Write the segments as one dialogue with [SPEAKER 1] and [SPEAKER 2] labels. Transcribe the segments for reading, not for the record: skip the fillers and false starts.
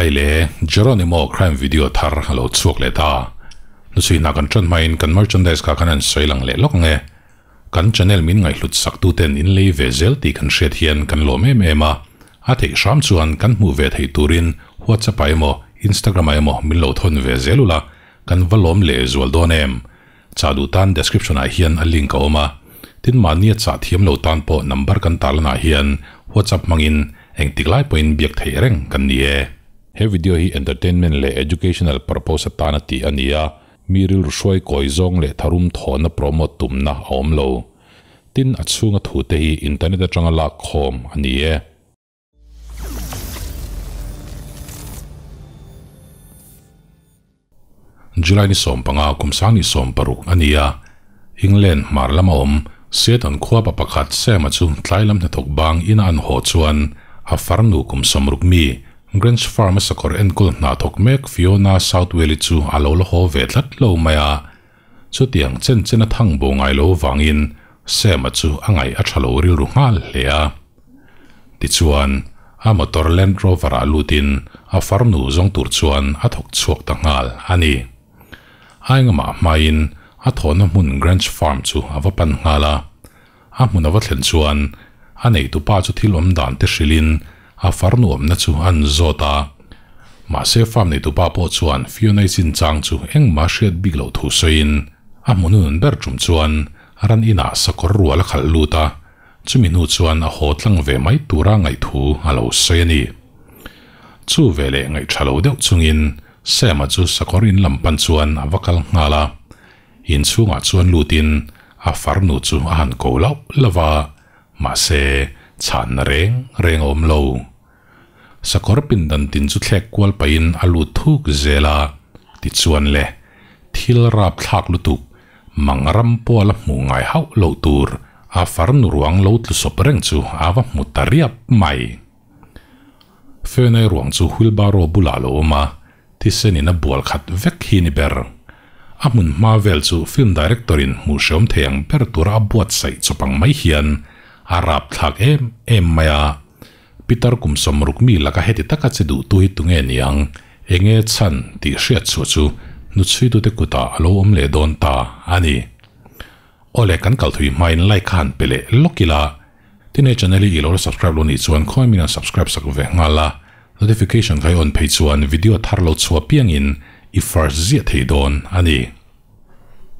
[SPEAKER 1] Khaile, Geronimo crime video thar a lo chhuak leh ta. Hnuchhuina kan tan hmain kan merchandise kha kan han sawi lang leh lawk ang e. Kan channel min ngaihhlut sak tuten in lei ve zel tih kan hriat hian kan lawm em em a. A theih hram chuan kan hmuh ve theih turin WhatsApp ah emaw Instagram ah emaw min lo thawn ve zel ula, kan va lawm leh zual dawn em. Chah duh tan description ah hian a link a awm a, tin mahni a chah thiam lo tan pawh number kan tarlan ah hian WhatsApp hmangin engtik lai pawhin biak theih reng kan ni e. He video hi entertainment leh educational purpose atana tih a ni a, mi rilru hruai kawi zawng leh tharum thawhna promote tumna a awm lo. Tin, a chhunga thute hi internet atanga lak khawm a ni e. July ni 15 kum 2016 a ni a, England hmar lama awm Seaton khua pa pakhat Sam-a chu tlai lam hnathawk bang ina an haw chuan a farnu kum 60 mi Grange Farm-a sakawr enkawl hna thawk mek Fiona Southwell-i chu a lo la haw ve tlat lo mai a. Chutiang chen chen a thang bo ngai lo vangin Sam-a chu a ngaih a tha lo rilru nghal hle a. Tichuan, a motor Land Rover-ah lutin a farnu zawng tur chuan a thawk chhuak ta nghal a ni. A engamah hmain a thawhna hmun Grange Farm chu a va pan nghal a. A hmun a va thlen chuan a neihtupa chu thil awm dan te hrilhin a farnu awmna chu a an zawt a. Mahse farm neihtupa pawh chuan Fiona-i chinchang chu engmah hriat bik loh thu sawiin a hmu hnun ber tum chuan ran inah sakawr rual a khalh lut a. Chumi hnu chuan a haw tlang ve mai tura ngaihthu a lo sawi a ni. Chu veleh ngaihtha lo deuh chungin Sam-a chu sakawr in lam pan chuan a va kal nghal a. Inchhungah chuan lutin a farnu chu a han ko lauh lauh a, mahse chhanna reng reng a awm lo. Sakawr pindan tin chu thlek kual pahin a lut thuk zel a, tichuan le, thil rapthlak lutuk, mang ram pawh a la hmuh ngai hauh loh tur a farnu ruang lo tlu sawp reng chu a va hmu ta riap mai. Fenai ruang chu wheelbarrow bulah a lo awm a, thisenin a bual khat vek hi ni ber. A hmun hma vel chu film director in hmuh hreawm thei ang ber tura a buatsaih chawp ang mai hian a rapthlak em em mai a. Pitar kum 60 mi laka heti taka che duhtu hi tunge niang, enge chhan tih hriat chhuah chu hnuchhuitute kutah a lo awm leh dawn ta a ni. Awle kan kal thui hmain like kha han pe leh lawk ila, tin he channel hi i lo la subscribe lo nih chuan khawi min han subscribe sak ve nghal a, notification kha i on phei chuan video thar lo chhuah piangin i first ziah thei dawn a ni.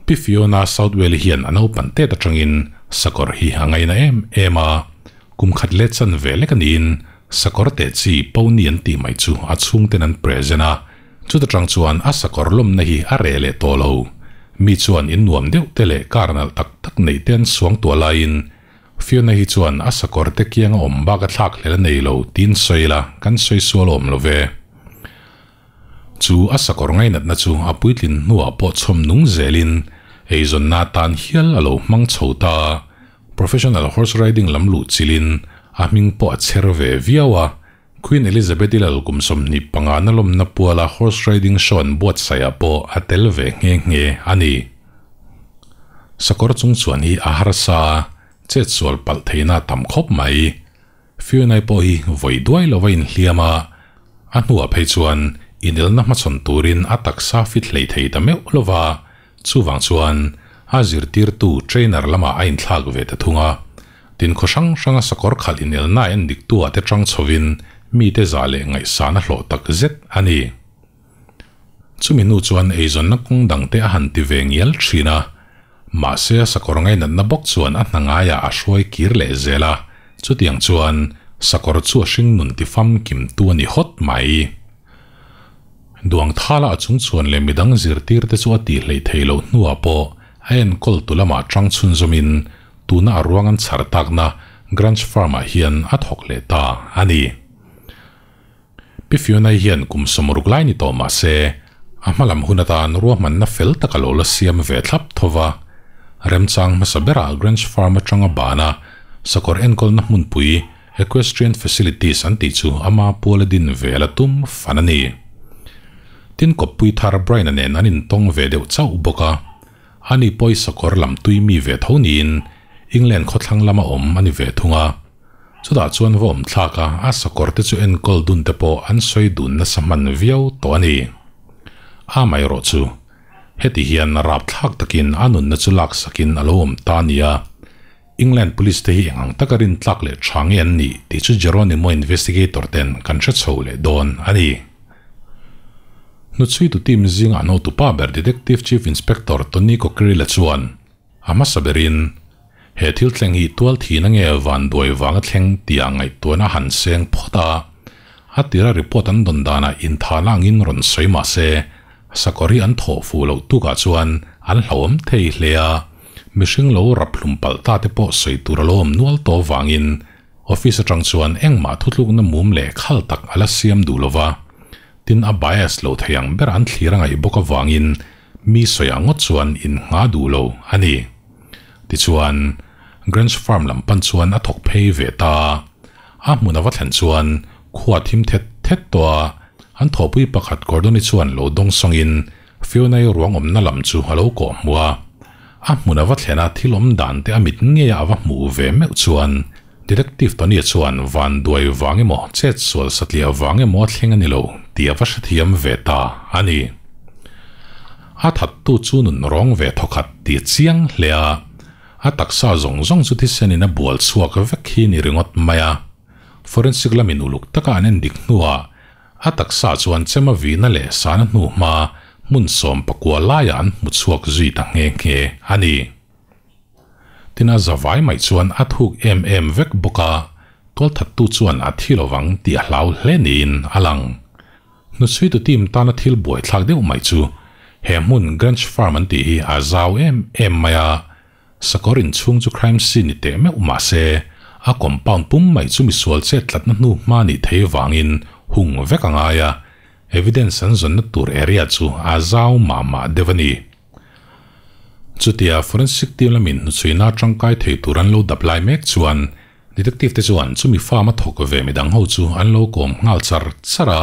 [SPEAKER 1] Pi Fiona Southwell-i hian a naupan tet atangin sakawr hi a ngaina em em a, kum khat let chan ve lek a niin sakawr teh chi pony an tih mai chu a chhungten an present a, chuta tang chuan a sakawr lawmna hi a reh leh tawh lo. Mi chuan in nuam deuh te leh car nalh tak tak neih te an suang tuah laiin Fiona hi chuan a sakawr te kianga awm bak a thlak hlel a nei lo tiin sawi ila kan sawi sual awm lo ve. Chu a sakawr ngainatna chu a puitlin hnuah pawh chhawm nung zelin eizawnna atan hial a lo hmang chho ta a, professional horse riding lam luh chilin a hming pawh a chher ve viau a, Queen Elizabeth-i lal kum 25 na lawmna puala horse riding show an buatsaihah pawh a tel ve nghe nghe a ni. Sakawr chung chuan hi a harsa a, chetsual palh theihna a tam khawp mai. Fiona-i pawh hi vawi duai lova inhliam a, a hnuah phei chuan inelna hmachhawn turin a taksa fit hlei thei ta meuh lova, chuvang chuan a zirtirtu trainer lamah a inthlak ve ta thung a. Tin khaw hrang hranga sakawr khalh inelna a endiktu ah te chang chhovin mite zah leh ngaihsan a hlawh tak zet a ni. Chumi hnu chuan eizawnna kawng dangte a han ti ve ngial thin a, mahse a sakawr ngainatna bawk chuan a hna ngaiah a hruai kir leh zel a, chutiang chuan sakawr chu a hring nun ti famkim tu a ni hawt mai. Duang thala a chung chuan leh midang zirtirte chu a tih hleih theih loh hnuah pawh a enkawl tu lamah chang chhunzawmin tuna a ruang an chhar takna Grange Farm-ah hian a thawk leh ta a ni. Pi Fiona-i hian kum 60 lai ni tawh mah se, a hma lam hun atan ruahmanna fel tak a lo la siam ve thlap tho va. Remchang hmasa berah Grange Farm atanga bana sakawr enkawlna hmunpui Equestrian Facilities an tih chu ama puala din ve la tum fan a ni. Tin kawppui thar Brian-a nen an intawng ve deuh chauh bawk a. Ani pawhi sakawr lam tui mi ve tho niin England khawthlang lama awm a ni ve thung a. Chutah chuan va awm thlak a, a sakawr te chu enkawl dun te pawh an sawi dun nasa hman viau tawh a ni. Amaherawhchu, heti hian rapthlak takin a nunna chu laksakin a lo awm ta a ni a. England Police te hi eng ang taka rintlak leh tha nge an nih tih chu Jeronimo investigator ten kan hre chho leh dawn a ni. Hnuchhuitu team zingah an hotupa ber Detective Chief Inspector Tony Cockerill-a chuan a hmasa berin he thil thleng hi tual thihna nge van duai vanga thleng tia ngaihtuahna han seng phawt a, a tira report an dawn danah inthahna angin rawn sawi mah se sakawr hi an thawh fuh loh tukah chuan an hlauhawm thei hle a. Mihring lo rap hlum palh ta te pawh sawi tur a lo awm nual tawh vangin office atang chuan engmah thutlukna mum leh khal tak a la siam duh lova, tin a bias lo thei ang ber an thlir a ngaih bawk avangin mi sawi ang ngawt chuan in ngha duh lo a ni. Tichuan, Grange Farm lam pan chuan a thawk phei ve ta. A hmun a va thlen chuan khua thim thet thet tawh a, an thawhpui pakhat Gordon-i chuan lo dawng sawngin Fiona-i ruang awmna lam chu a lo kawh hmu a. A hmun a va thlen a thil awm dan te a mit ngeia a va hmuh ve meuh chuan Detective Tony-a chuan van duai vang emaw chet sual satliah vang emaw a thleng a ni lo tih a va hrethiam ve ta a ni. A thattu chu nun rawng ve thawkhat tih a chiang hle a, a taksa zawng zawng chu thisenin a bual chhuak vek hi ni ringawt mai a. Forensic lamin uluk taka an endik hnuah A taksa chuan chema vihna leh sana hnu hma hmun 19 laiah an hmu chhuak zui ta nghe nghe a ni. Tin a zavai mai chuan a thuk em em vek bawk a, tualthattu chuan a thi lovang tih a hlau hle niin a lang. Hnuchhuitu team tana thil buaithlak deuh mai chu he hmun Grange Farm an tih hi a zau em em mai a, Sakawr inchhung chu crime scene ni teh meuh mah se, a compound pum mai chu misual chet tlatna hnu hma nih thei vangin hung vek a ngai a, evidence an zawnna tur area chu a zau mah mah deuh a ni. Chutia forensic team lamin hnuchhuina tangkai thei tur an lo dap lai mek chuan detective te chuan chumi farm a thawk ve midang ho chu an lo kawm nghal char char a,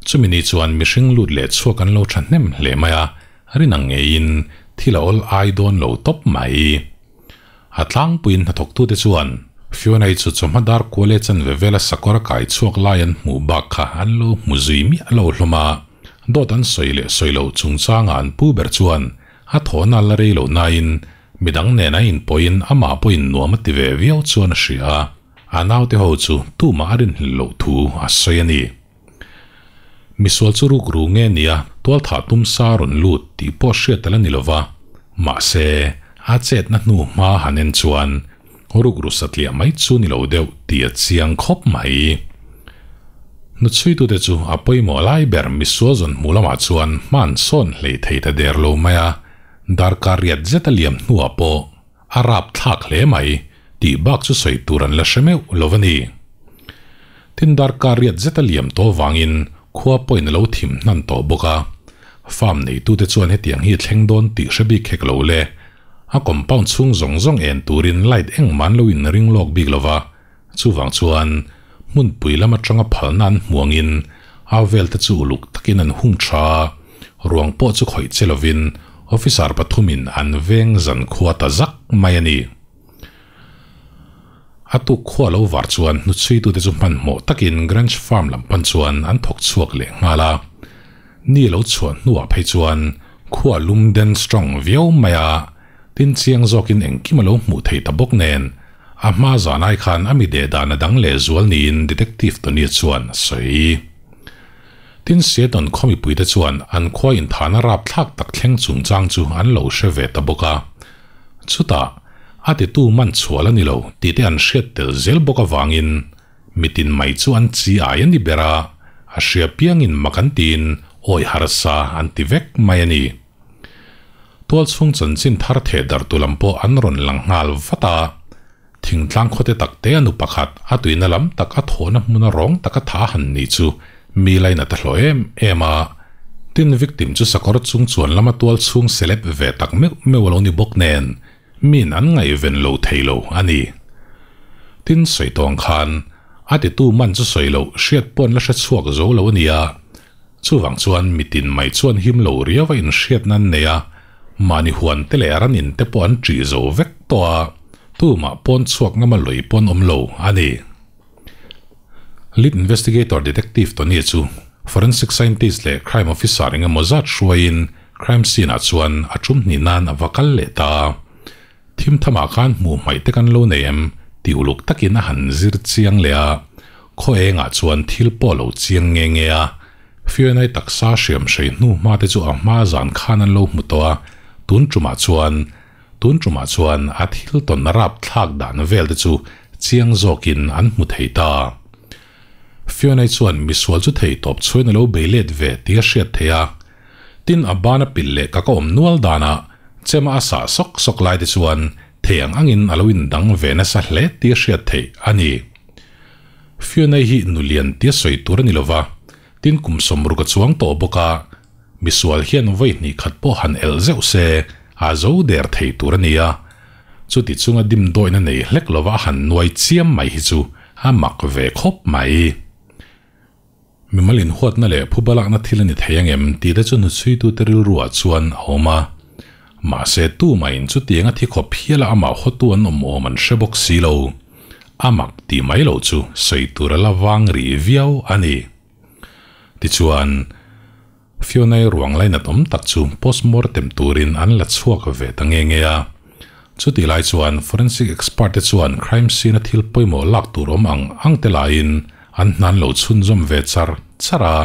[SPEAKER 1] chumi ni chuan mihring lut leh chhuak an lo thahnem hle mai a, Rin ang ngeiin thil a awl ai dawn lo tawp mai. A tlangpuiin hnathawktute chuan Fiona-i chu chawhma dar kual e chanve vela sakawr a kai chhuak lai an hmuh bak kha an lo hmu zui miah lo hlawm a, dawt an sawi leh sawi lo chungchangah an pu ber chuan a thawhna la rei lo nain midang nen a inpawhin amah pawhin nuam a ti ve viau chuan a hria a, a naute ho chu tumah a rinhlelh loh thu a sawi a ni. Misual chu ruk ru nge nia tualthah tum sa rawn lut tih pawh hriat a la ni lova, mahse a chetna hnu hma han en chuan ruk ru satliah mai chu ni lo deuh tih a chiang khawp mai. Hnuchhuitute chu a pawimawh lai ber misual zawn hmuh lamah chuan hman sawn hlei thei ta der lo mai a, darkar riat zet a liam hnuah pawh A rap thlak hle mai tih bak chu sawi tur an la hre meuh lo a ni. Tin darkar riat zet a liam tawh vangin khua pawhin a lo thim hnan tawh bawk a. Farm neitute chuan hetiang hi a thleng dawn tih hre bik hek lo le. A compound chhung zawng zawng en turin light engmah an lo inring lawk bik lo va, chuvang chuan hmunpui lam atanga phalna an hmuangin a velte chu uluk takin an hung tha a, ruang pawh chu khawih che lovin officer pathumin an veng zan khua ta zak mai a ni. A tuk khua lo var chuan hnuchhuitute chu hmanhmawh takin Grange Farm lam pan chuan an thawk chhuak leh nghal a. Ni lo chhuah hnuah phei chuan khua lum den strong viau mai a, tin chiang zawkin engkim a lo hmuh theih ta bawk nen, a hma zan ai khan a mi deh dan a dang leh zual niin Detective Tony chuan a sawi. Tin Seaton khaw mipuite chuan an khua inthahna rapthlak tak thleng chungchang chu an lo hre ve ta bawk a. Chutah, a titu man chhuah la ni lo tih te an hriat tel zel bawk avangin mitin mai chu an chi ai a ni ber a, a hria piangin mak an tiin awi harsa an ti vek mai a ni. Tual chhung chanchin thar theh darh tu lam pawh an rawn lang nghal vat a. Thingtlang khawte tak te a nu pakhat a tuina lam tak a thawhna hmuna rawng taka tha han ni chu mi lainat a hlawh em em a. Tin victim chu sakawr chung chuan lama tual chhung celeb ve tak meuh meuh a lo ni bawk nen min an ngaihven lo thei lo a ni. Tin sawi tawng khan a titu man chu sawi loh hriat pawn la hre chhuak zo lo a nia. Chuvang chuan mitin mai chuan him lo riau a inhriat nan nei a, mahni huan te leh ran in te pawh an ṭih zo vek tawh a, tumah pawn chhuak ngama lui pawn awm lo a ni. Lead investigator Detective Tony chu forensic scientist leh crime officer eng emaw zat hruaiin crime scene ah chuan a tum hnih nan a va kal leh ta. Thim thamah khan hmuh hmaih te kan lo nei em tih uluk takin a han zir chiang leh a, khaw engah chuan thil pawh a lo chiang nge nge a. Fiona-i taksa hriam hrei hnu hma te chu a hma zan khan an lo hmu tawh a, tun tumah chuan tun tumah chuan a thil tawn rap thlak dan vel te chu chiang zawkin an hmu thei ta. Fiona-i chuan misual chu thei tawp chhuain a lo bei let ve tih a hriat theih a, tin a bana pilh leh ka ka awm nual danah chema a sah sawk sawk lai te chuan thei ang angin a lo indang ve nasa hle tih a hriat theih a ni. Fiona-i hi nulian tia sawi tur a ni lova, tin kum sawmruk a chuang tawh bawk a, misual hian vawi hnih khat pawh han elh zeuh se a zo der thei tur a ni a, chuti chunga dimdawihna nei hlek lova a han nuai chiam mai hi chu a mak ve khawp mai. Mimal inhuatna leh phubalakna thil a ni thei angem tih te chu hnuchhuitute rilruah chuan a awm a. Mahse, tumahin chutianga thi khawp hiala amah hawtu an awm awm an hre bawk si lo. A mak tih mai loh chu sawi tur a la vang rih viau a ni. Tichuan, Fiona-i ruang lainat awm tak chu postmortem turin an la chhuak ve ta nge nge a. Chutih lai chuan forensic expert te chuan crime scene a thil pawimawh lak tur awm ang ang te laiin an hna an lo chhunzawm ve char char a.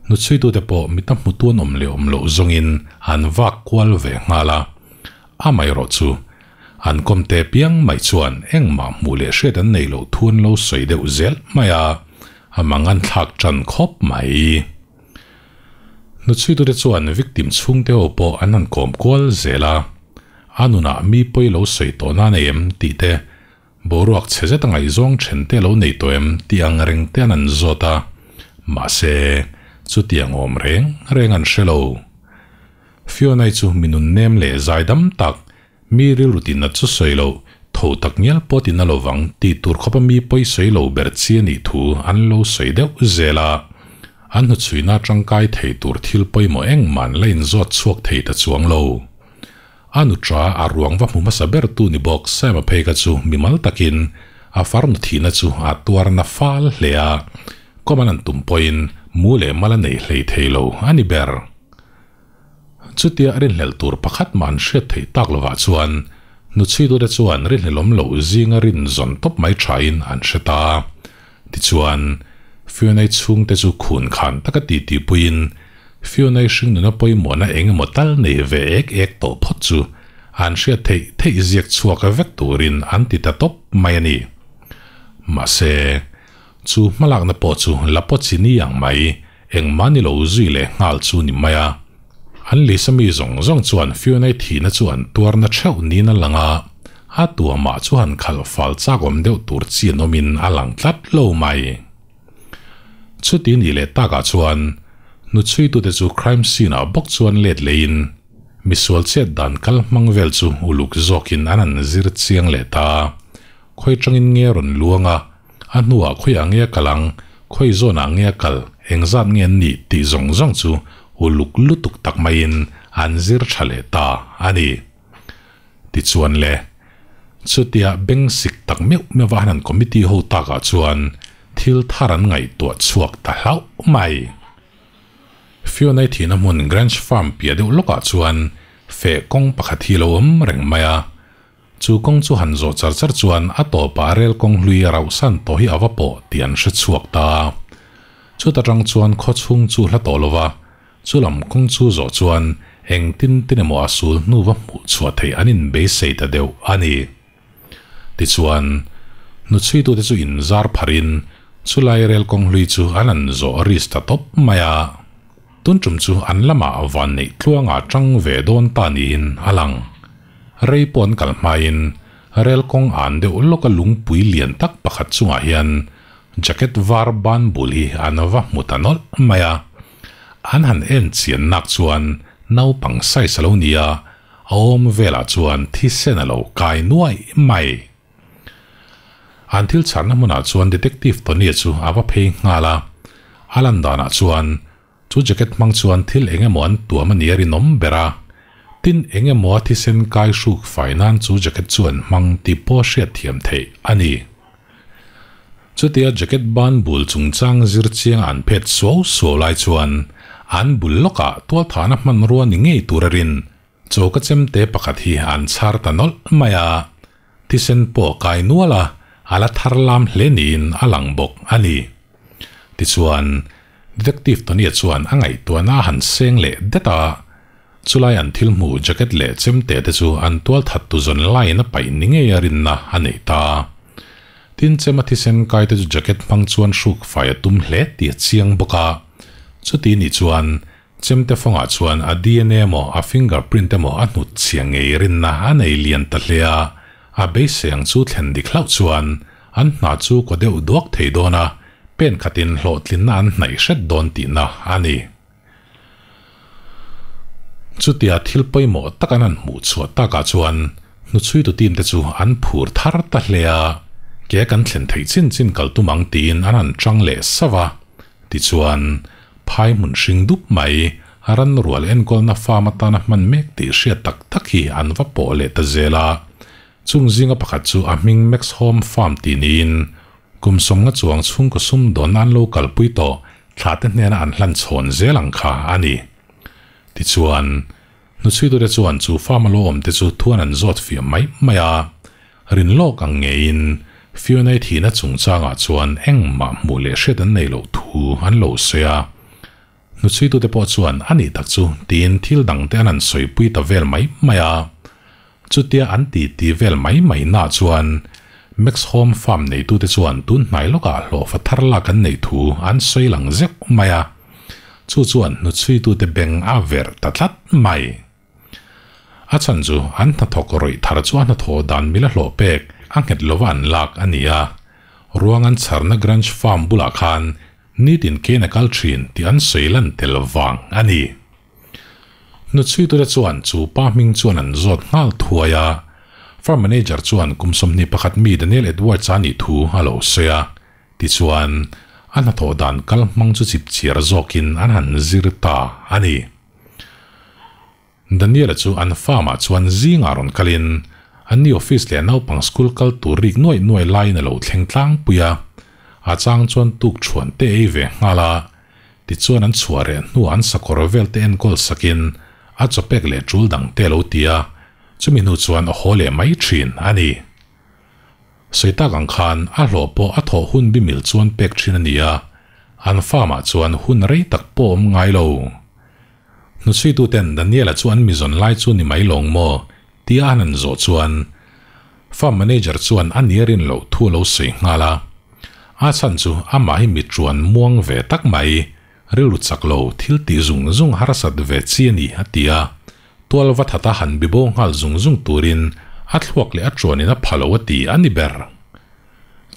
[SPEAKER 1] Hnuchhuitute pawh mita hmutu an awm leh awm loh zawngin an vak kual ve nghal a. Amaherawh chu an kawmte piang mai chuan engmah hmuh leh hriat an neih loh thu an lo sawi deuh zel mai a, a mangan thlak tan khawp mai. Hnuchhuitute chuan victim chhungte ho pawh an han kawm kual zel a, a nunah mi pawi lo sawi tawh nan ei em tih te, boruak chhe zet a ngaihzawng then te lo nei tawh em tih ang reng te an an zawt a, mahse chutiang awm reng reng an hre lo. Fiona-i chu mi nun nem leh zai dam tak, mi rilru tinat chu sawi loh, tho tak ngial pawh tina lovang tih tur khawpa mi pawi sawi lo ber chi a nih thu an lo sawi deuh zel a. An hnuchhuina tangkai thei tur thil pawimawh engmah an la inzawt chhuak thei ta chuang lo. A nutra a ruang va hmu hmasa ber tu ni bawk Sam-a phei kha chu mimal takin a farnu thihna chu a tuarna fal hle a, kawm an an tum pawhin mu leh mal a nei hlei thei lo a ni ber. Chutia rinhlelh tur pakhat mah an hriat theih tak lovah chuan hnuchhuitute chuan rinhlelawm loh zinga rin zawn tawp mai thain an hre ta. Tichuan, Fiona-i chhungte chu khun khan taka titi puiin Fiona-i hringnuna pawimawhna eng emaw tal nei ve ek ek tawh phawt chu an hriat theih theih ziak chhuak vek turin an ti ta tawp mai a ni. Mahse, chu hmalakna pawh chu la pawh chi ni ang mai. Engmah ni lo zui leh nghal chu ni mai a. An lisa mi zawng zawng chuan Fiona-i thihna chu an tuarna theuh niin a lang a, a tuamah chu han khalh fal chak awm deuh tur chi an awmin a lang tlat lo mai. Chuti nih leh takah chuan hnuchhuitute chu crime scene-ah bawk chuan let leiin misual chet dan kal hmang vel chu uluk zawkin an han zir chiang leh ta. Khawi tangin nge rawn luang a, A hnuah khawiah nge a kal ang, khawi zawnah nge a kal, engzat nge an nih tih zawng zawng chu uluk lutuk tak maiin an zir tha leh ta a ni. Tichuan le, chutia beng sik tak meuh meuh a han committee ho takah chuan thil thar an ngaihtuah chhuak ta hlauh mai. Fiona-i thihna hmun Grange Farm piah deuh lawkah chuan feh kawng pakhat hi a lo awm reng mai a. Chu kawng chu han zawh char char chuan a tawpah rel kawng hlui a rauhsan tawh hi a va pawh tih an hre chhuak ta. Chuta tang chuan khaw chhung chu hla tawh lova, chu lam kawng chu zawh chuan eng tin tin emaw a sul hnu va hmuh chhuah theih an inbeisei ta deuh a ni. Tichuan, hnuchhuitute chu inzar pharin chulai rel kawng hlui chu an han zawh risk ta tawp mai a. Tun tum chu an lamah vanneih tluanga tang ve dawn ta niin a lang. Rei pawh an kal hmain rel kawng an deuh lawka lungpui lian tak pakhat chungah hian jacket var ban bul hi an va hmu ta nawlh mai a. An han en chian nak chuan naupang size a lo ni a, a awm velah chuan thisen a lo kai nuai mai. An thil chharna hmunah chuan Detective Tony-a chu a va phei nghal a, a lan danah chuan Chu jacket hmang chuan thil eng emaw an tuam a ni a rinawm ber a, tin eng emaw a thisen kai hruk fai nan chu jacket chu an hmang tih pawh hriat thiam theih a ni. Chutia jacket ban bul chungchang zir chiang an phet suau suau lai chuan an bul lawkah tualthahna hmanrua ni ngei tur a rin choka chemte pakhat hi an chhar ta nawlh mai a, thisen pawh a kai nual a, a la thar lam hle niin a lang bawk a ni. Tichuan, Detective Tony-a chuan a ngaihtuahna a han seng leh det a, chulai an thil hmuh jacket leh chemte te chu an tualthat tu zawn laiin a paih ni ngei a rinna a nei ta. Tin, chem a thisen kai te chu jacket hmang chuan hruk fai a tum hle tih a chiang bawk a, chuti nih chuan chemte fawngah chuan a DNA emaw a finger print emaw a hnut chhia ngei rinna a nei lian ta hle a, a beisei ang chu thlen dik hlauh chuan an hna chu kaw deuh duak thei dawn a, pen khatin hlawhtlinna an hnaih hret dawn tihna a ni. Chutia thil pawimawh tak an han hmuh chhuah takah chuan hnuchhuitu team te chu an phur thar ta hle a, ke kan thlen theih chin chin kal tum ang tiin an han chang leh sauh a. Tichuan, phai hmun hring dup mai, ran rual enkawlna farm atana hman mek tih hriat tak tak hi an va pawh leh ta zel a. Chung zinga pakhat chu a hming Max Home Farm tih niin, kum sawmnga chuang chhungkaw sumdawnna an lo kalpui tawh thla te hnena an hlan chhawn zel ang kha a ni. Tichuan, hnuchhuitute chuan chu farm a lo awm te chu thuan an zawt fiah mai mai a, rin lawk ang ngeiin Fiona-i thihna chungchangah chuan engmah hmuh leh hriat an nei loh thu an lo sawi a. Hnuchhuitute pawh chuan a nih tak chu tiin thil dangte an han sawipui ta vel mai mai a. Chutia an ti ti vel mai mai naah chuan Max Home Farm neitute chuan tun hnai lawkah hlawhfa thar lak an neih thu an sawi lang zeuh mai a. Chu chuan hnuchhuitute beng a verh ta tlat mai. A chhan chu an hnathawk rawih thar chu a hnathawh dan mila hlawh pek a nghet lova an lak a ni a. Ruang an chharna Grange Farm bulah khan nitin kein a kal thin tih an sawi lan tel vang a ni. Hnuchhuitute chuan chu pa hming chuan an zawt nghal thuai a. Farm manager chuan kum 21 mi Daniel Edwards-a nih thu a lo sawi a. Tichuan, a hnathawh dan kal hmang chu chipchiar zawkin an han zir ta a ni. Daniel-a chu an farm-ah chuan zingah rawn kalin an ni office leh naupang school kal tur rik nuaih nuaih laiin a lo thleng tlangpui a. A chang chuan tuk chhuan te ei ve nghal a, tichuan an chhuah reh hnuah an sakawr vel te enkawl sakin a chawpek leh tul dang te a lo ti a, chumi hnu chuan a haw leh mai thin a ni. Sawi tak ang khan a hlawh pawh a thawh hun bi mil chuan pek thin a ni a, an farm-ah chuan hun rei tak pawh awm ngai lo. Hnuchhuituten Daniela chu an mizawn lai chu ni mai lawng maw? tia an han zawh chuan Farm manager chuan a nia rin loh thu a lo sawi nghal a. A chhan chu amah hi mi chuan muang ve tak mai, rilru chak lo, thil tih zung zung harsat ve chi a ni a ti a. Tual va thata han bibo nghal zung zung turin a thluak leh a chuanin a pha lo a ti a ni ber.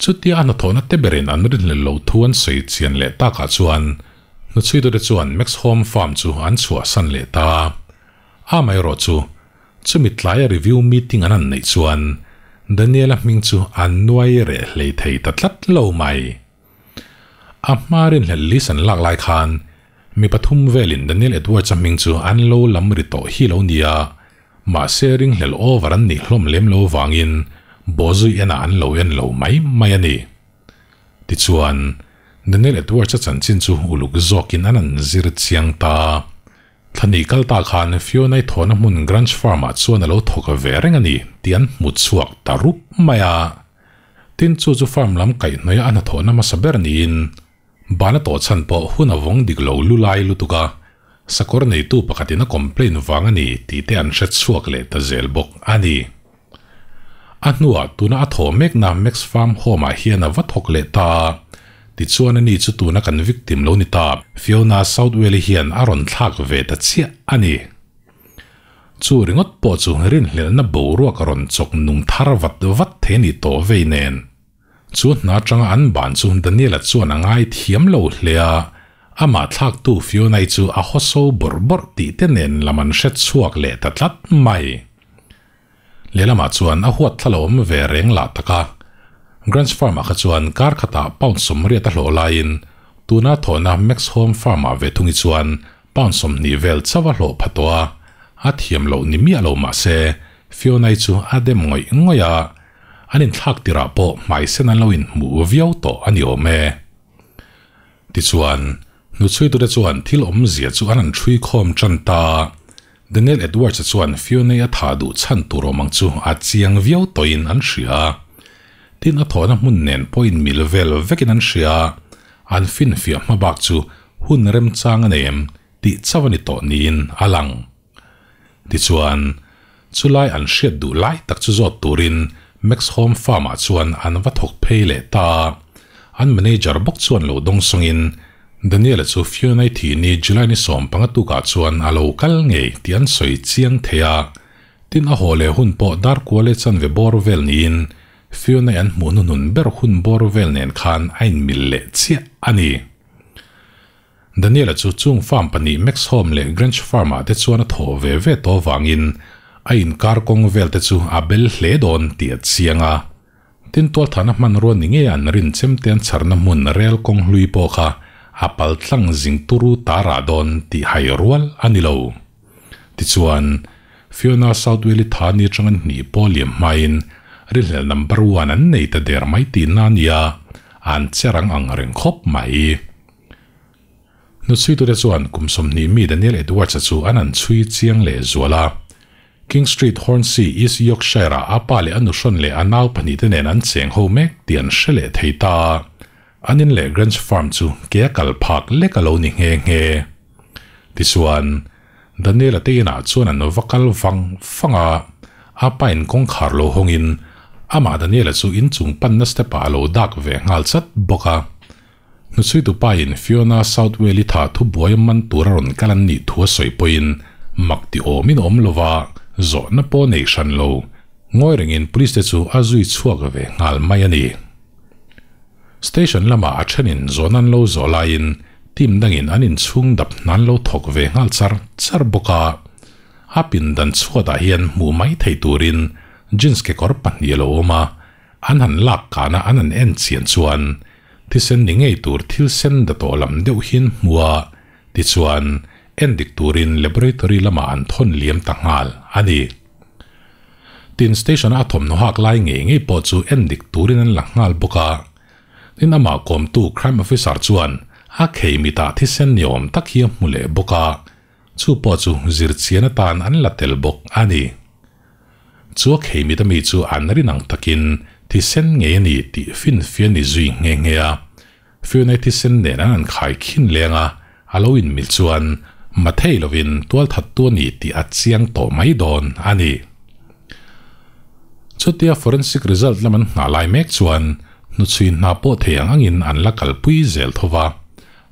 [SPEAKER 1] Chutia a hnathawhna te berin an rinhlelh loh thu an sawi chian leh takah chuan Hnuchhuitute chuan Max Home Farm chu an chhuahsan leh ta a. Amaherawh chu, chumi tlaia review meeting an han neih chuan Daniel-a hming chu a nuai reh hlei thei ta tlat lo mai. A hma rinhlelh list an lak lai khan mi pathum velin Daniel Edwards-a hming chu an lo lam ri tawh hi lo nia, mahse ringhlelh over an nih hlawm lem lo vangin bawhzui enah an lo en lo mai mai a ni. Tichuan, Daniel Edwards-a chanchin chu uluk zawkin an an zir chiang ta. Thlani kal ta khan Fiona-i thawhna hmun Grange Farm-ah chuan a lo thawk ve reng a ni tih an hmu chhuak ta rup mai a. Tin, chu chu farm lam kaihhnawih a hnathawhna hmasa ber niin ban a tawh chhan pawh hun a vawng dik lo lu lai lutuk a, sakawr neitu pakhatin a complain vang a ni tih te an hre chhuak leh ta zel bawk a ni. A hnuah tuna a thawh mekna Max Farm Home-ah hian a va thawk leh ta a, tichuan ani chu tuna kan victim lo ni ta Fiona Southwell-i hian a rawn thlak ve ta chiah a ni. Chu ringawt pawh chu rinhlelhna boruak a rawn chawk nung thar vat vat thei a nih tawh vei nen. Chu hna atanga an ban chu Daniel-a chuan a ngai thiam lo hle a, amah thlaktu Fiona-i chu a hawso bawrh bawrh tih te nen lam an hre chhuak leh ta tlat mai. Lehlamah chuan a huat thla lo awm ve reng lah tak a. Grange Farm-ah kha chuan kar khatah pound 80 a hlawh laiin tuna thawhna Max Home Farm-ah ve thungi chuan pound 20 vel chauh a hlawh pha tawh a, a thiam loh ni miah lo mah se Fiona-i chu a dem ngawih ngawih a. An inthlak tirah pawh hmai sen an lo inhmuh viau tawh a ni awm e. Tichuan, hnuchhuitute chuan thil awmzia chu an han ṭhui khawm ṭan ta. Daniel Edwards-a chuan Fiona-i a thah duh chhan tur awm ang chu a chiang viau tawhin an hria. Tin, a thawhna hmun nen pawh inmil vel vekin an hria. An finfiah hma bak chu hun remchang a nei em tih chauh a ni tawh niin a lang. Tichuan, chulai an hriat duh lai tak chu zawt turin Max Home Farm-ah chuan an va thawk phei leh ta a. An manager bawk chuan lo dawng sawngin, Daniel-a chu Fiona-i thih ni July ni 15 tukah chuan a lo kal ngei tih an sawi chiang thei a. Tin, a haw leh hun pawh dar kua leh chanve bawr vel niin Fiona-i an hmuh hnuhnun ber hun bawr vel nen khan a inmil leh chiah a ni. Daniel-a chu chung farm pahnih Max Home leh Grange Farm-ah te chuan a thawh ve ve tawh avangin a inkar kawng vel te chu a bel hle dawn tih a chiang a. Tin, tualthahna hmanrua ni ngei an rin chemte an chharna hmun rel kawng hlui pawh kha a pal tlang zing turu ta rah dawn tih hai rual a ni lo. Tichuan, Fiona Southwell-i tha ni atanga hnih pawh liam hmain rinhlelh number one an nei ta der mai tihna a nia, an che rang ang reng khawp mai. Hnuchhuitute chuan kum 20 mi Daniel Edwards-a chu an han chhui chiang leh zual a. King Street, Hornsey, East Yorkshire-ah a pa leh a nuhrawn leh a nau pahnihte nen an cheng ho mek tih an hre leh thei ta. An in leh Grange Farm chu ke a kal phak lek a lo ni nghe nghe. Tichuan, Daniel-a te inah chuan an va kal vang vang a, a pa in kawngkhar lo hawngin amah Daniel-a chu inchung panna step-ah a lo dak ve nghal chat bawk a. Hnuchhuitu pain Fiona Southwell-i tha thubuai man tur a rawn kal an nih thu a sawi pawhin mak ti awmin a awm lo va, zawhna pawh nei hran lo. Ngawi rengin police te chu a zui chhuak ve nghal mai a ni. Station lamah a thenin zawhna an lo zawh laiin team dangin an inchhung dap hna an lo thawk ve nghal char char bawk a. A pindan chhuatah hian hmuh mai thei turin jeans kekawr pahnih a lo awm a, An han lak kana an han en chian chuan thisen ni ngei tur thil sen da tawh lam deuh hian hmu a, tichuan en dik turin laboratory lamah an thawn liam ta nghal a ni. Tin, station-a a thawmhnaw hak lai ngei ngei pawh chu en dik turin an la nghal bawk a. Tin, amah kawmtu crime officer chuan a khei mitah thisen ni awm tak hi a hmu leh bawk a, chu pawh chu zirchian atan an la tel bawk a ni. Chu a kheimit ami chu an rin ang takin thisen ngei a ni tih finfiah ni zui nghe nghe a. Fiona thisen nen an an khai khin leng a, a lo inmil chuan mathei lovin tualthattu a ni tih a chiang tawh mai dawn a ni. Chutia forensic result lam an nghah lai mek chuan hnuchhui hna pawh thei ang angin an la kalpui zel tho va.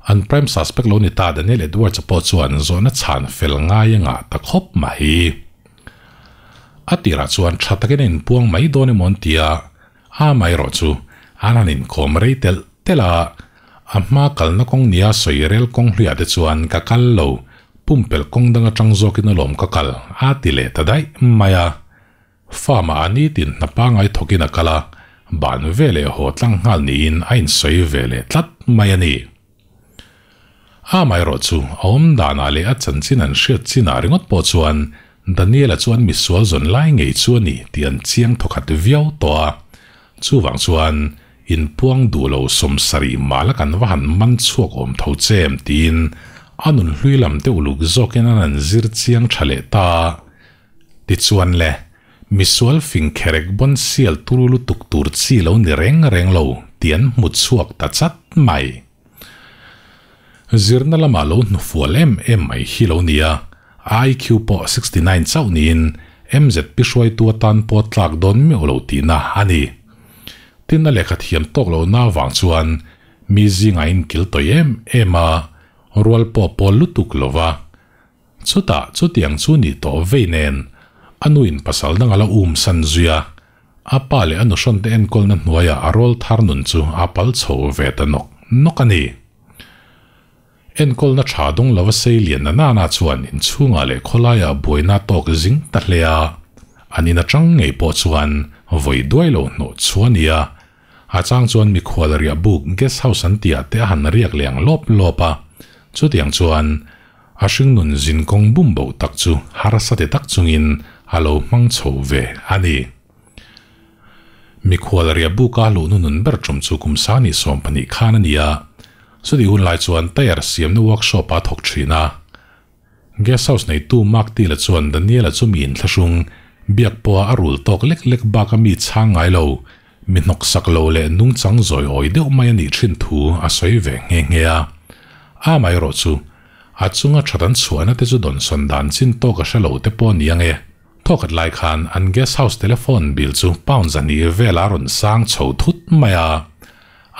[SPEAKER 1] An prime suspect lo ni ta Daniel Edwards-a pawh chuan zawhna chhan fel ngai a ngah ta khawp mai. A tirah chuan tha takin a inpuang mai dawn emaw an ti a, amaherawh chu an han inkawm rei telh telh a, a hma kalna kawng nia sawi rel kawng hluiah te chuan ka kal lo, pumpelh kawng dang atang zawkin alawm ka kal a ti leh ta daih mai a. Farm-ah a nitin hna pangai thawkin a kal a, ban veleh haw tlang nghal niin a insawi ve leh tlat mai a ni. Amaherawh chu a awm danah leh a chanchin an hriat chinah ringawt pawh chuan Daniel-a chuan misual zawn lai ngei chu a ni tih an chiang thawkhat viau tawh a. Chuvang chuan inpuang duh lo 70 mala kan va han man chhuak awm tho che em tiin a nun hlui lam te uluk zawkin an han zir chiang tha leh ta a. Tichuan le, misual fing kherek bawn sial turu lutuk tur chi lo ni reng reng lo tih an hmu chhuak ta chat mai. Zirna lamah lo hnufual em em mai hi lo nia, IQ pawh 69 chauh niin MZP hruaitu atan pawh tlak dawn meuh lo tihna a ni. Tin, a lehkha thiam tawk lohna avang chuan mi zingah inkil tawih em em a, rual pawh pawl lutuk lo va. Chutah chutiang chu ni tawh vei nen a nuin pasal dang a la um san zui a, a pa leh a nuhrawnte enkawlna hnuaiah a rawl thar nun chu a pal chho ve ta nawk nawk a ni. Enkawlna tha dawng lova sei lian na nana chuan inchhungah leh khawlaiah buaina tawk zing ta hle a, an in atang ngei pawh chuan vawi duai lo hnawh chu a ni a, a chang chuan mikhual riah buk guest house an tihah te a han riak leh ang lawp lawp a, chutiang chuan A hringnun zinkawng bum bo tak chu harsa ti tak chungin a lo hmang chho ve a ni. Mikhual riahbuk a luh hnunun ber tum chu kum sani 12 khan a ni a, chutih hun lai chuan tyre siamna workshop ah a thawk thin a. Guest house neitu Mark Tila chuan Daniela chu mi inthlahrung, biak pawha a rul tawk lek lek baka mi chhang ngai lo, mi hnawksak lo leh nungchang zawi awi deuh mai a nih thin thu a sawi ve nghe nghe a. Amaherawh chu, a chunga that an chhuahna te chu dawnsawn dan chin tawk a hre lo te pawh a ni ang e. Thawkhat lai khan an guest house telephone bill chu pound 200 vel a rawn sang chho thut mai a.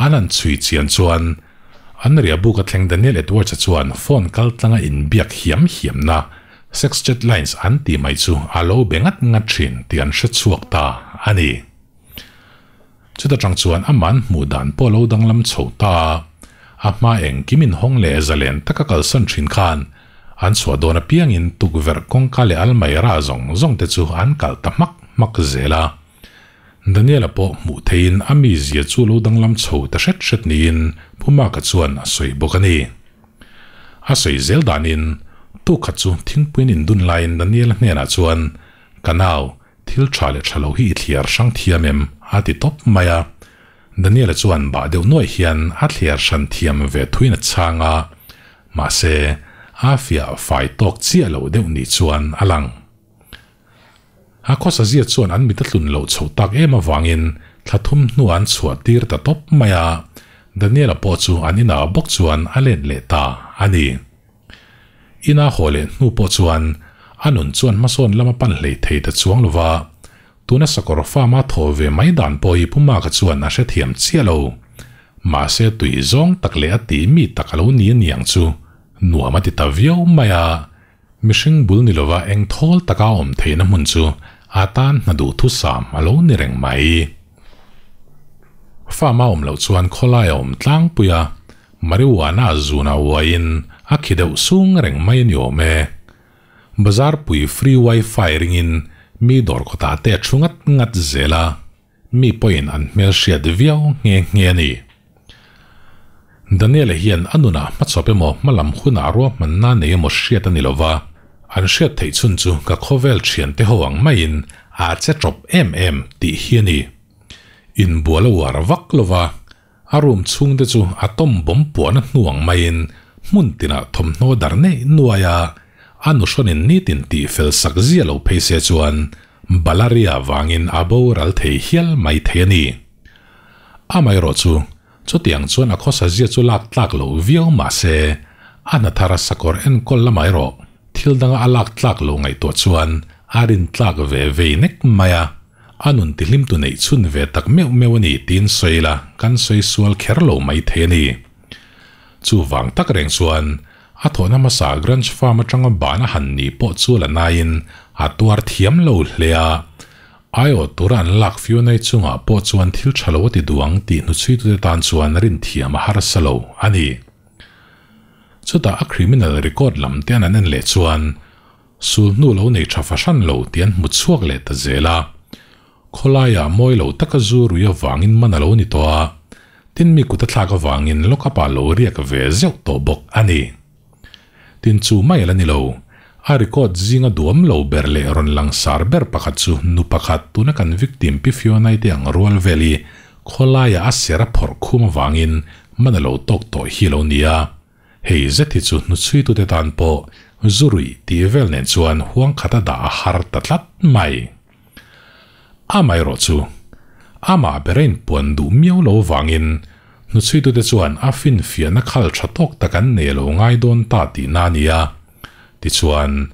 [SPEAKER 1] An han chhui chian chuan an riahbuk a thleng Daniel Edwards-a chuan phone kal tlanga inbiak hiam hiamna sex chat lines an tih mai chu a lo be ngat ngat thin tih an hre chhuak ta a ni. Chuta tang chuan amah an hmuh dan pawh a lo danglam chho ta a, a hma engkim inhawng leh zalen taka kalsan thin khan an chhuah dawn apiangin tukverh kawngka leh almaira zawng zawng te chu an kalh ta hmak hmak zel a. Daniela pawh hmuh theihin a mizia chu lo danglam chho ta hret hret niin Pu Maka chuan a sawi bawk a ni. A sawi zel danin tukhat chu thingpuiin indun laiin Daniela hnenah chuan, Ka nau, thil tha leh tha lo hi i thliar hrang thiam em? a ti tawp mai a. Daniela chuan bah deuh nuaih hian a thliar hran thiam ve thuin a chhang a, mahse a fiah fai tawk chiah lo deuh ni chuan a lang. A khawsa zia chuan an mit a tlun loh chhoh tak em avangin thla thum hnuah an chhuah tir ta tawp mai a, Daniela pawh chu an inah bawk chuan a let leh ta a ni. Ina haw leh hnu pawh chuan a nun chuan hmasawn lama pan hlei thei ta chuang lo va, tuna sakawr farm-a thaw ve mai dan pawh hi Pu Maka chuan a hrethiam chiah lo. Mahse tui zawng tak leh a tih mi tak a lo ni aniang chu nuam a ti ta viau mai a. Mihring bul ni lova eng thawl taka awm theihna hmun chu a tan hna duh thusam a lo ni reng mai. Farm a awm loh chuan khawlai a awm tlangpui a, marijuana zuna uaiin a khi deuh sung reng mai a ni awm e. Bazar pui free wifi ringin mi dawr kawtah te a thu ngat ngat zel a. Mi pawhin an hmelhriat viau nghe nghe a ni. Daniela hian a nunah hmachhawp emaw hmalam hunah ruahmanna nei emaw hriat a ni lo va, an hriat theih chhun chu ka khawvel thiante ho ang maiin a che tawp em em tih hi a ni. Inbual a uar vak lo va, a room chhungte chu a tawm bawm puahna hnu ang maiin hmun tinah thawmhnaw dar neih nuai a, a nuhrawnin nitin tih fel sak zia lo phei se chuan Balaria vangin a boral thei hial mai thei a ni. Amaherawh chu, chutiang chuan a khawsa zia chu lak tlak loh viau mah se, a hna thar a sakawr enkawl lamah erawh thil danga a lak tlak loh ngaihtuah chuan a rin tlak ve vei nek mai a, a nun tihlimtu neih chhun ve tak meuh meuh a ni tiin sawi ila kan sawi sual kher lo mai thei a ni. Chuvang tak reng chuan A thawhna hmasa Grange Farm atanga ban a han nih pawh chu la naiin a tuar thiam lo hle a. Aiawh tura an lak Fionai chungah pawh chuan thil tha lo a ti duh ang tih hnuchhuitute tan chuan rinthiam a harsa lo a ni. Chutah a criminal record lam te an an en leh chuan sul hnu lo nei tha fahran lo tih an hmu chhuak leh ta zel a. Khawlaiah mawi lo taka zu rui avangin man a lo ni tawh a, tin mi kut a thlak avangin lock-up ah lo riak ve zeuh tawh bawk a ni. Tin chu mai a la ni lo, a record zinga duam lo ber leh rawn langsar ber pakhat chu nu pakhat tuna kan victim Pi Fiona-i te ang rual vel hi khawlaiah a ser a phawrh khum avangin man a lo tawk tawh hi a lo ni a. Hei zet hi chu hnuchhuitute tan pawh zu ruih tih vel nen chuan huang khat a dah a har ta tlat mai. Amaherawh chu, amah bera inpuan duh miau lo vangin hnuchhuitute chuan a finfiahna khal tha tawk tak an nei lo ngai dawn ta tihna a ni a. Tichuan,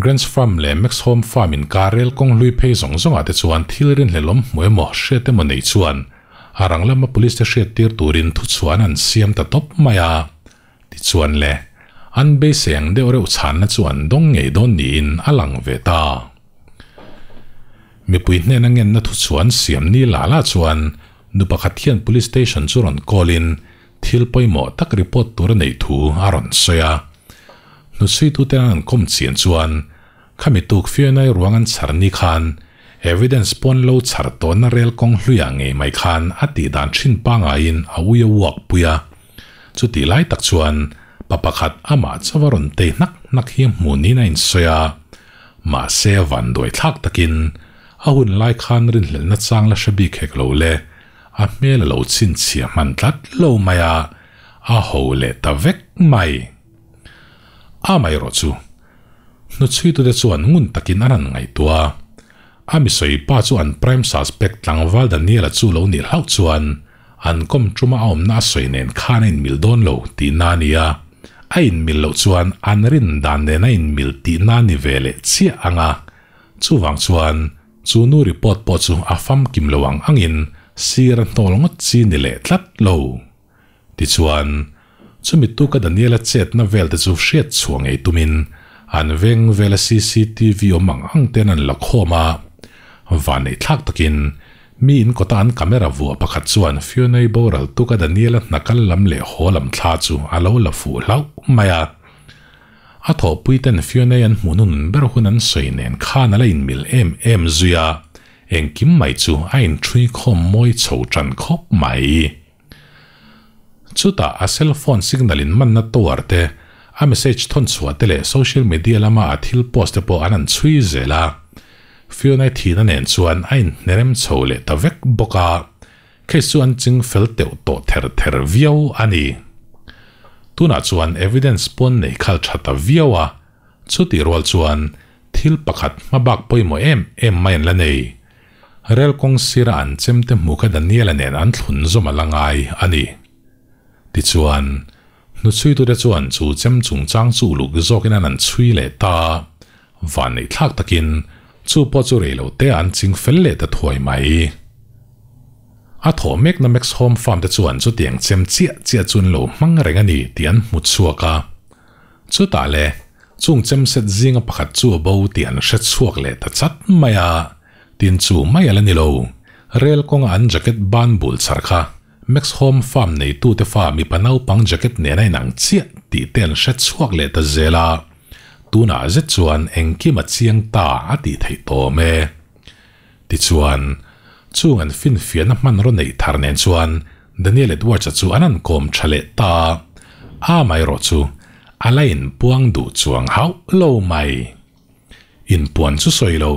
[SPEAKER 1] Grange Farm leh Max Home Farm inkar rel kawng hlui phei zawng zawngah te chuan thil rinhlelawm hmu emaw hriat emaw nei chuan a rang lama police te hriattir turin thuchhuan an siam ta tawp mai a. Tichuan le, an beisei ang deuh reuh chhanna chu an dawng ngei dawn niin a lang ve ta. Mipui hnena ngenna thuchhuan siam ni lah lah chuan nu pakhat hian police station chu rawn call in thil pawimawh tak report tur a neih thu a rawn sawi a. Hnuchhuituten an kawm chian chuan khami tuk Fionai ruang an chhar ni khan evidence pawn lo chhar tawhna rel kawng hluiah ngei mai khan a tih dan thin pangaiin a ui a uak pui a. Chutih lai tak chuan pa pakhat amah chauh a rawn tei hnak hnak hi hmuh niin a insawi a. Mahse vanduai thlak takin A hun lai khan rinhlelhna chang la hre bik hek lo le, a hmel a lo chhinchhiah hman tlat lo mai a, a ho leh ta vek mai. Amaherawhchu, hnuchhuitute chuan ngun takin an han ngaihtuah a, a misawi pa chu an prime suspect tlangval Daniel-a chu lo nih hlauh chuan an kawm tuma a awmna a sawi nen khan a inmil dawn lo tihna a ni a, a inmil loh chuan an rin dan nen a inmil tihna a ni ve leh chiah ang a, chuvang chuan chu nu report pawh chu a famkim lo ang angin sir a hnawl ngawt chi ni leh tlat lo. Tichuan, chumi tuka Daniela chetna vel te chu hriat chhuah ngei tumin an veng vela cctv awm ang ang ten an la khawm a. Vanneih thlak takin mi in kawta an camera vuah pakhat chuan Fionei boral tuka Daniela hna kal lam leh haw lam thla chu a lo la fuh hlauh mai a. A thawhpui ten Fionei an hmuh nun ber hun an sawi nen khan a la inmil em em zui a, engkim mai chu a inṭhui khawm mawi chho ṭan khawp mai. Chutah a cell phone signal in manna tower te, a message thawn chhuah te leh social media lama a thil post te pawh an han chhui zel a. Fiona-i thihna nen chuan a inhnerem chho leh ta vek bawk a, case chu an ching fel teuh tawh ther ther viau a ni. Tunah chuan evidence pawn nei khal tha ta viau a, Chutih rual chuan thil pakhat hmabak pawimawh em em mai an la nei. Rel kawng sira an chemte hmu kha Daniela nen an thlun zawm a la ngai a ni. Tichuan, hnuchhuitute chuan chu chem chungchang chu uluk zawkin an an chhui leh ta a, vanneih thlak takin chu pawh chu rei lo te ah an ching fel leh ta thuai mai. A thawh mekna Max Home Farm te chuan chutiang chem chiah chiah chu an lo hmang reng a ni tih an hmu chhuak a. Chutah le, chung chemset zinga pakhat chu a bo tih an hre chhuak leh ta chat mai a, tin chu mai a la ni lo. Rel kawnga an jacket ban bul chhar kha Max Home Farm neitute fa mipa naupang jacket nen a inang chiah tih te an hre chhuak leh ta zel a, tunah zet chuan engkim a chiang ta a tih theih tawm e. Tichuan, chung an finfiahna hmanraw neih thar nen chuan Daniel Edwards-a chu an han kawm tha leh ta a, amaherawh chu a la inpuang duh chuang hauh lo mai. Inpuan chu sawi lo,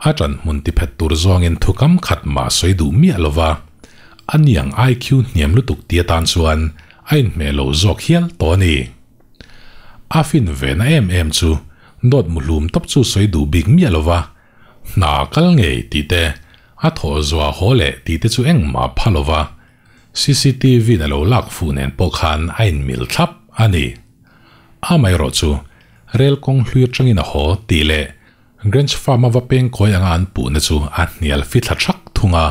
[SPEAKER 1] a ṭan hmun tiphet tur zawngin thukam khat mah sawi duh miah lo va, a niang IQ hniam lutuk ti atan chuan a inhmeh lo zawk hial tawh a ni. A fin ve na em em chu dawt muhlum tawp chu sawi duh bik miah lo va, Hna kal ngei tih te, a thawh zuah haw leh tih te chu engmah pha lo va, cctv in a lo lak fuh nen pawh khan a inmil thlap a ni. Amaherawh chu, rel kawng hlui atangin a haw tih leh Grange Farm a va peng kawi anga an puhna chu a hnial fi thla thak thung a,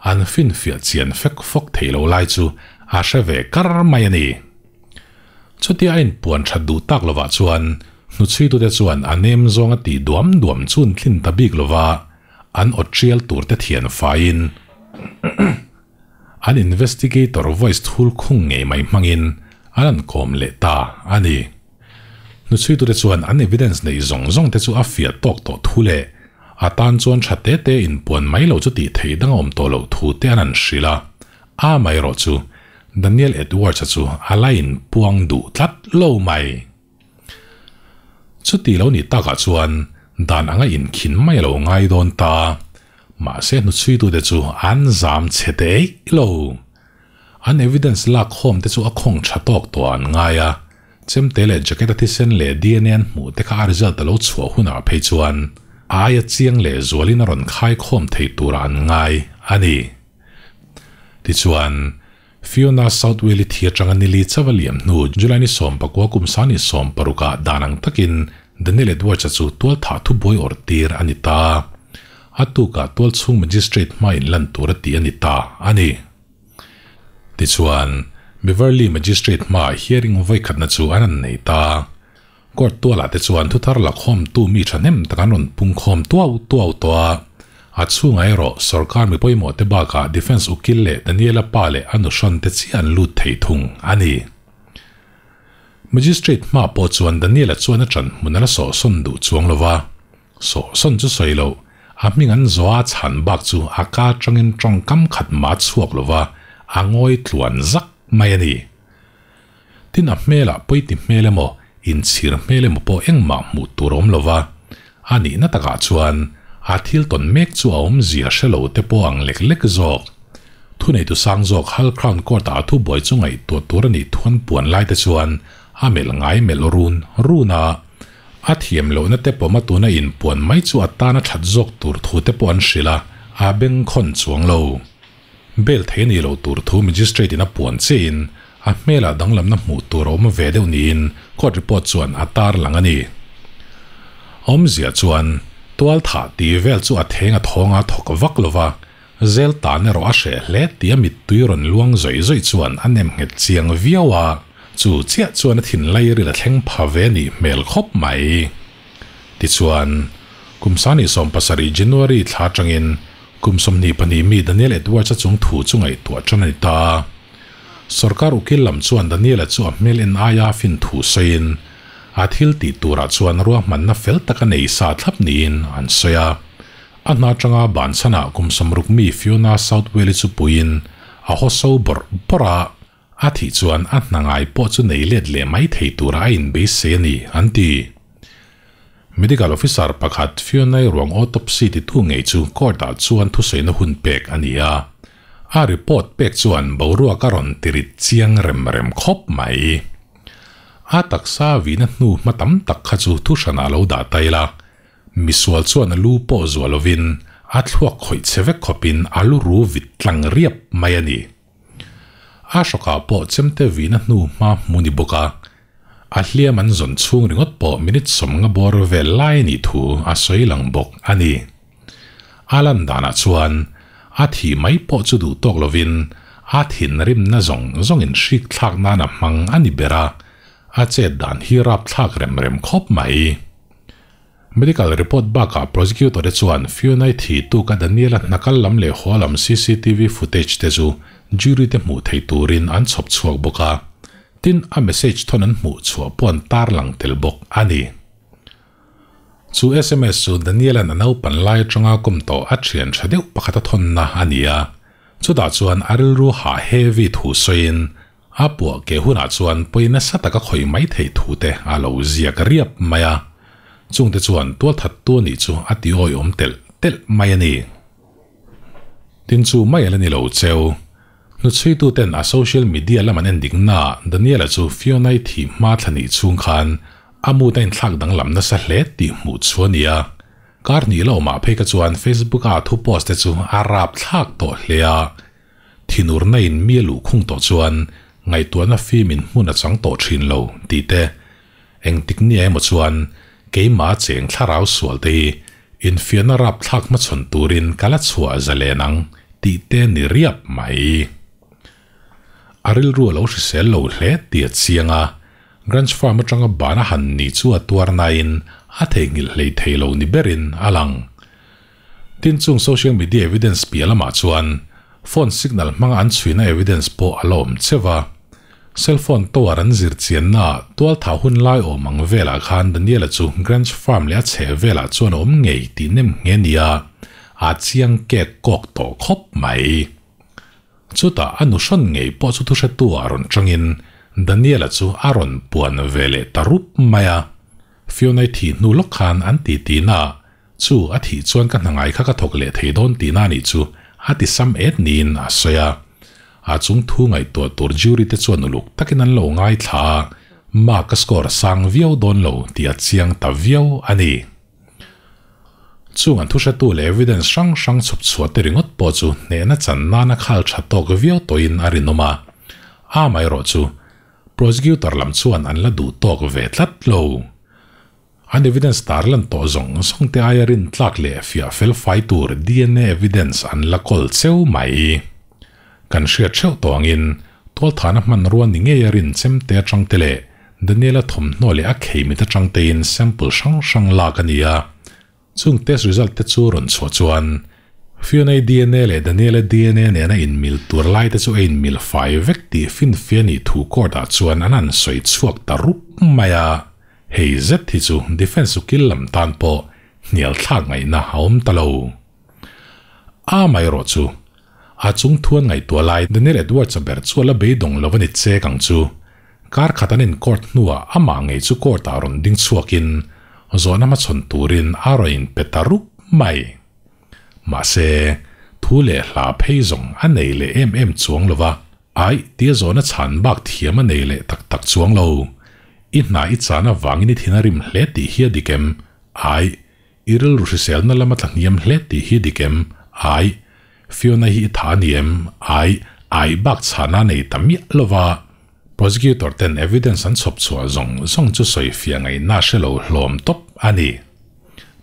[SPEAKER 1] an finfiah chian fek fawk thei lo lai chu a hre ve kar mai a ni. Chutia a inpuan that duh tak lovah chuan hnuchhuitute chuan a nem zawng a tih duam duam chu an tlin ta bik lova, an aw tial tur te thian faiin an investigator voice thul khung ngei mai hmangin an han kawm leh ta a ni. Hnuchhuitute chuan an evidence neih zawng zawng te chu a fiah tawk tawh thu leh a tan chuan tha te te inpuan mai lo chu tih theih dang a awm tawh loh thu te an han hrilh a, Amaherawh chu Daniel Edwards-a chu a la inpuang duh tlat lo mai. Chuti lo nih takah chuan dan anga inkhin mai a lo ngai dawn ta. Mahse hnuchhuitute chu an zam chhe te eih lo. An evidence lak khawm te chu a khawng tha tawk tawh an ngai a, chemte leh jacket a thisen leh dna an hmuh te kha a result a lo chhuah hunah phei chuan aia chiang leh zualin a rawn khai khawm thei turah an ngai a ni. Tichuan, Fiona Southwell-i thi atanga nili chauh a liam hnu July ni 19 kum sani 60 ah dan ang takin Daniel Edwards-a chu tual thah thubuai awrh tir a ni ta. A tukah tual chhung magistrate hma in lan tur a ti a ni ta a ni. Tichuan, Beverley Magistrate hmaah hearing vawikhatna chu an han nei ta. Court tualah te chuan thuthar lakhawmtu mi thahnem tak an rawn pungkhawm tuau tuau tawh a, a chhungah erawh sorkar mi pawimawh te bakah Defence ukil leh Daniela pa leh a nuhrawn te chiah an lut thei thung a ni. Magistrate hma pawh chuan Daniela chuan a ṭan hmun a la sawhsawn duh chuang lo va, sawhsawn chu sawi loh, a hming an zawh a chhan bak chu a ka aṭangin ṭawngkam khat mah a chhuak lo va, a ngawi tluan zak mai a ni. Tin a hmelah pawiti hmel emaw, inchhir hmel emaw pawh engmah hmuh tur a awm lo va, a nihna takah chuan A thil tawn mek chu a awmzia hre lo te pawh ang lek lek zawk. Thuneitu sang zawk Hull Crown Court-ah a thubuai chu ngaihtuah tur a nih thuan puan lai te chuan a melh ngai melh run run a. A thiam lohna te pawm a tuna inpuan mai chu a tan a that zawk tur thu te pawh an hrilh a, a bengkhawn chuang lo. Bail thei a nih loh tur thu Magistrate in a puan chiahin a hmelah danglamna hmuh tur a awm ve deuh niin court report chuan a tarlang a ni. Awmzia chuan tual thah tih vel chu a theng a thawng a thawk vak lo va, zel tan erawh a hreh hle tih a mittui rawn luang zawih zawih chuan a nem nghet chiang viau a, chu chiah chuan a thinlai ril a thleng pha ve a nih hmel khawp mai. Tichuan, kum sani 17 January thla atangin Kum 22 mi Daniel Edwards-a chung thu chu ngaihtuah tan a ni ta. Sorkar ukil lam chuan Daniel-a chu a hmel en aia fin thu sawiin, a thil tih turah chuan ruahmanna fel tak a nei sa thlap niin an sawi a. A hna atanga ban chhanah kum 60 mi Fiona Southwell-i chu puiin a haw so bawrh bawrh a, a thih chuan a hna ngai pawh chu nei let leh mai thei turah a inbeisei a ni, an ti. Medical officer pakhat Fionai ruang autopsy titu ngei chu court-ah chuan thusawiina hun pek a ni a. A report pek chuan boruak a rawn tirit chiang rem rem khawp mai. A taksa vihna hnu hma tam tak kha chu thuhranah a lo dah ta ila, misual chuan a lu pawh zuah lovin a thluak khawih che vek khawpin a lu ru vit tlang riap mai a ni. A hrawkah pawh chemte vihna hnu hma hmu ni bawk a, a hliam an zawn chhung ringawt pawh minute 50 bawr vel lai a nih thu a sawi lang bawk a ni. A lan danah chuan a thih mai pawh chu duh tawk lovin a thinrimna zawng zawngin hrik thlak nan a hmang a ni ber a, a chet dan hi rapthlak rem rem khawp mai. Medical report bakah prosecutor te chuan Fiona-i thi tuka Daniel-a hnakal lam leh haw lam cctv footage te chu jury te hmuh theih turin an chhawp chhuak bawk a, tin a message thawn an hmuh chhuah pawh an tarlang tel bawk a ni. Chu sms chu Daniel-a'n a naupan lai atanga kawm tawh a thian tha deuh pakhat a thawnna a ni a, chutah chuan a rilru hah heavy thu sawiin A puah ke hunah chuan pawi nasa taka khawih mai theih thu te a lo ziak riap mai a, chungte chuan tualthattu a nih chu a ti awihawm telh telh mai a ni. Tin chu mai a la ni lo cheu. Hnuchhuitu ten a social media lam an en dik naah Daniel-a chu Fiona-i thih hma thla nih chhung khan a mood a inthlak danglam nasa hle tih hmuh chu a ni a. Kar hnih la awmah phei kha chuan Facebook-a a thu post te chu a rapthlak tawh hle a. Thinurna in mi a luh khung tawh chuan ngaihtuahna fim in hmun a chang tawh thin lo tih te, engtik nia emaw chuan keimah cheng thlarau sual te hi infiahna rapthlak hmachhawn turin ka la chhuah zalen ang tih te ni riap mai. A rilru a lo hrisel lo hle tih a chiang a, Grange Farm atanga ban a han ni chu a tuar nain a theihnghilh hlei thei lo ni berin a lang. Tin chung social media evidence piah lamah chuan phone signal hmanga an chhuina evidence pawh a la awm cheu a. Cell phone tower an zir chiannaah tualthah hun lai awm ang velah khan Daniela chu Grange Farm leh a chheh velah chuan a awm ngei tih nem nghe nia a chiang kek kawk tawh khawp mai. Chutah a nu hrawn ngei pawh chu thuhretu ah rawn tangin Daniela chu a rawn puan ve leh ta rup mai a. Fiona-i thih hnu lawk khan an ti tihna ah Chu a thih chuan ka hna ngai kha ka thawk leh thei dawn tihna a nih chu a ti sam et niin a sawi a. A chung thu ngaihtuah tur jury te chuan uluk takin an lo ngaithla a, mark a score sang viau dawn lo tih a chiang ta viau a ni. Chung an thuhretu leh evidence hrang hrang chhawp chhuah te ringawt pawh chu hnehna chan nana khal tha tawk viau tawhin a rinawm a, amaherawh chu prosecutor lam chuan an la duh tawk ve tlat lo. An evidence tarlan tawh zawng zawng te aia rin tlak leh fiah fel fai tur dna evidence an la kawl cheu mai. Kan hriat theuh tawh angin tualthana hmanrua ni ngeia rin chemte atang te leh Daniela thawmhnaw leh a kheimit atang tein sample hrang hrang lak a ni a. Chung test result te chu rawn chhuah chuan Fiona-i dna leh Daniela dna nena inmil tur lai te chu a inmil fai vek tih finfia nih thu court-ah chuan an han sawi chhuak ta rup mai a. Hei zet hi chu defence ukil lam tan pawh hnial thlak ngaihna a awm ta lo. Amaherawh chu, a chung thuan ngaihtuah lai Daniel Edwards-a ber chu a la beidawng lo a ni chek ang chu. Kar khat an in court hnuah amah ngei chu court-ah rawn ding chhuakin zawhna hmachhawn turin a rawn inpe ta rup mai. Mahse, thu leh hla phei zawng a nei leh em em chuang lo va, Aih, tia zawhna chhan bak thiam a nei leh tak tak chuang lo. I hna i chan avangin i thin a rim hle tih hi a dik em? Aih, i rilru hriselna lama tla hniam hle tih hi a dik em? Aih, Fiona hi i tha a ni em? Aih, aih bak chhana nei ta miah lo va. Prosecutor ten evidence an chhawp chhuah zawng zawng chu sawi fiah ngaihna hre lo hlawm tawp a ni.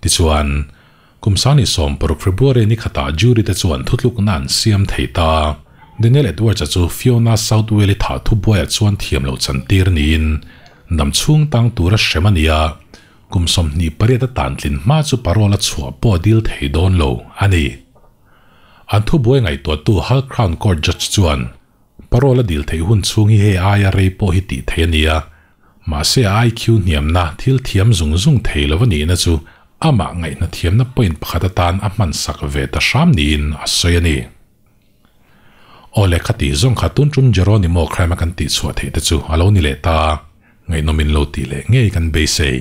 [SPEAKER 1] Tichuan, kum sani 16 February ni khatah jury te chuan thutlukna an siam thei ta. Daniel Edwards-a chu Fiona Southwell-i thah thubuaiah chuan thiam loh chantir niin dam chhung tang tura hrem a ni a, kum 28 a tantlin hma chu parole a chhuah pawh a dil thei dawn lo a ni. An thubuai ngaihtuahtu Hull Crown Court judge chuan, Parole a dil theih hun chhung hi hei aia rei pawh hi tih theih a ni a, mahse a IQ hniamna thil thiam zung zung thei lo a nihna chu amah ngaihna thiamna point pakhat atan a hman sak ve ta hram niin a sawi a ni. Aw le kha tih zawng kha tun tum Jeronimo crime a kan tih chhuah theih te chu a lo ni leh ta, ngaihnawm in lo tih leh ngei kan beisei,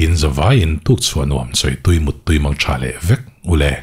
[SPEAKER 1] in zavaiin tuk chhuah nuam sawi tui mut tui mang tha leh vek u le.